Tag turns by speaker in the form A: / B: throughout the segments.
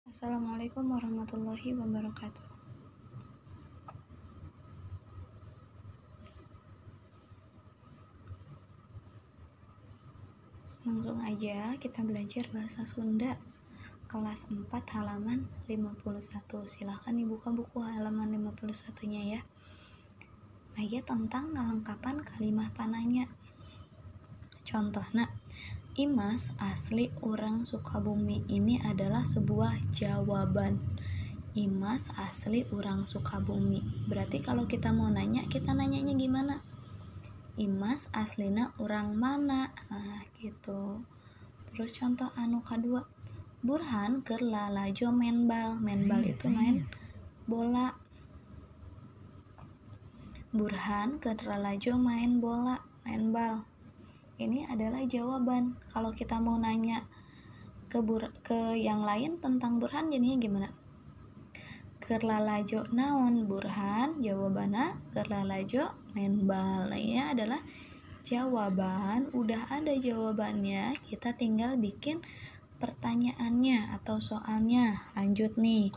A: Assalamualaikum warahmatullahi wabarakatuh. Langsung aja kita belajar bahasa Sunda kelas 4 halaman 51. Silahkan dibuka buku halaman 51-nya ya. Ayat tentang ngalengkapan kalimah pananya. Contohna, Imas asli orang Sukabumi. Ini adalah sebuah jawaban. Imas asli orang Sukabumi. Berarti kalau kita mau nanya, kita nanyanya gimana? Imas aslina orang mana? Nah, gitu. Terus contoh anu kadua, Burhan keur lalajo main bal. Main bal itu main bola. Burhan keur lalajo main bola, main bal. Ini adalah jawaban. Kalau kita mau nanya ke yang lain tentang Burhan, jadinya gimana? Keur lalajo naon Burhan? Jawabanna keur lalajo main bal. Nah, ini adalah jawaban. Udah ada jawabannya, kita tinggal bikin pertanyaannya atau soalnya. Lanjut nih.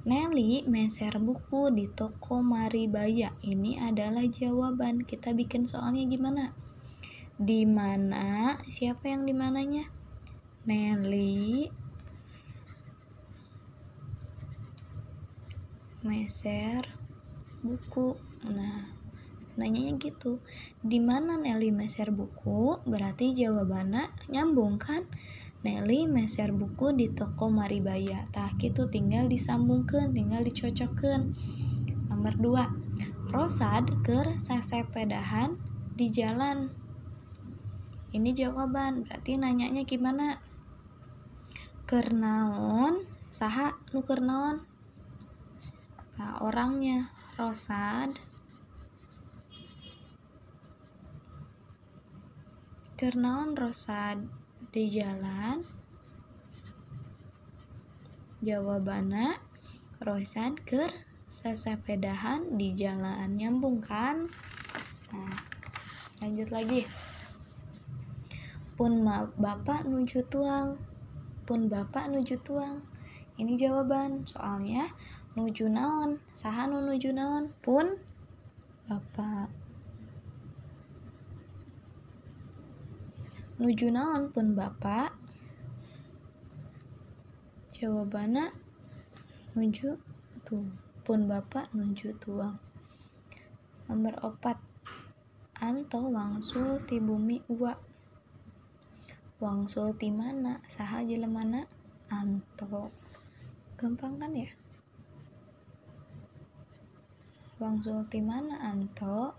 A: Nelly meser buku di toko Maribaya. Ini adalah jawaban. Kita bikin soalnya gimana? Di mana? Siapa yang di mananya? Nelly meser buku. Nah, nanyanya gitu. Di mana Nelly meser buku? Berarti jawabannya nyambung kan? Nelly meser buku di toko Maribaya. Tah gitu, tinggal disambungkeun, tinggal dicocokkeun. Nomor 2, Rosad keur sasepedahan di jalan. Ini jawaban, berarti nanyanya gimana? Keur naon? Saha nu keur naon? Nah, orangnya Rosad keur naon Rosad di jalan? Jawabanna Rosad keur sasapedahan di jalan. Nyambung kan? Nah, lanjut lagi. Pun bapak nuju tuang. Pun bapak nuju tuang. Ini jawaban. Soalnya nuju naon? Saha nu nuju naon? Pun bapak. Nuju naon pun bapak? Jawabanna nuju tuh. Pun bapak nuju tuang. Nomor 4, Anto wangsul ti bumi ua. Wangsul ti mana? Saha jelemana? Anto. Gampang kan ya? Wangsul ti mana Anto?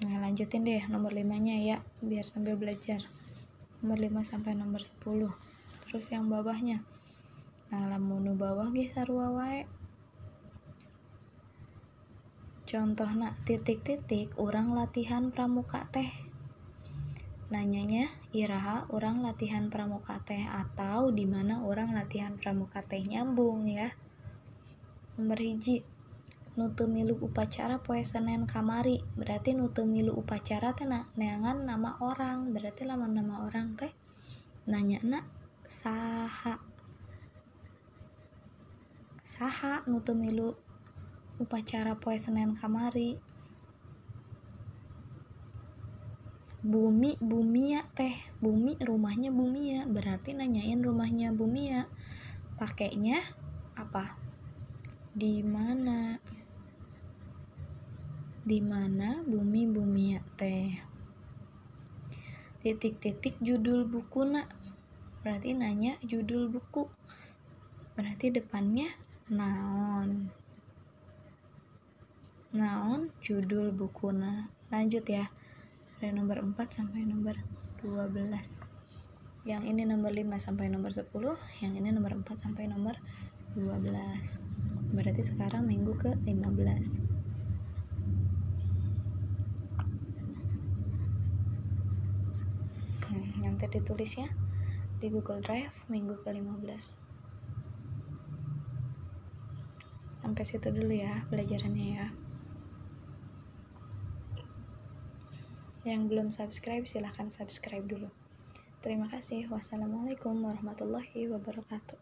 A: Nah, lanjutin deh nomor 5-nya ya, biar sambil belajar. Nomor 5 sampai nomor 10. Terus yang bawahnya. Nah, lamun nu bawah ge sarua wae. Contohna titik-titik urang latihan pramuka teh. Nanyanya iraha urang latihan pramuka teh atau di mana orang latihan pramuka teh, nyambung ya. Nomor 1, nu teu milu upacara poe Senen kamari. Berarti nu teu milu upacara teh neangan nama orang. Berarti lamun nama orang teh nanyana saha. Saha nu teu milu upacara poe Senen kamari? Bumi Bumia teh. Bumi rumahnya Bumia, berarti nanyain rumahnya Bumia. Pakainya apa? Di mana? Di mana bumi Bumia teh? Titik-titik judul bukuna. Berarti nanya judul buku. Berarti depannya naon. Naon judul bukuna. Lanjut ya. Dari nomor 4 sampai nomor 12. Yang ini nomor 5 sampai nomor 10, yang ini nomor 4 sampai nomor 12. Berarti sekarang minggu ke 15. Nanti ditulis ya di Google Drive minggu ke 15. Sampai situ dulu ya belajarannya ya. Yang belum subscribe silahkan subscribe dulu. Terima kasih. Wassalamualaikum warahmatullahi wabarakatuh.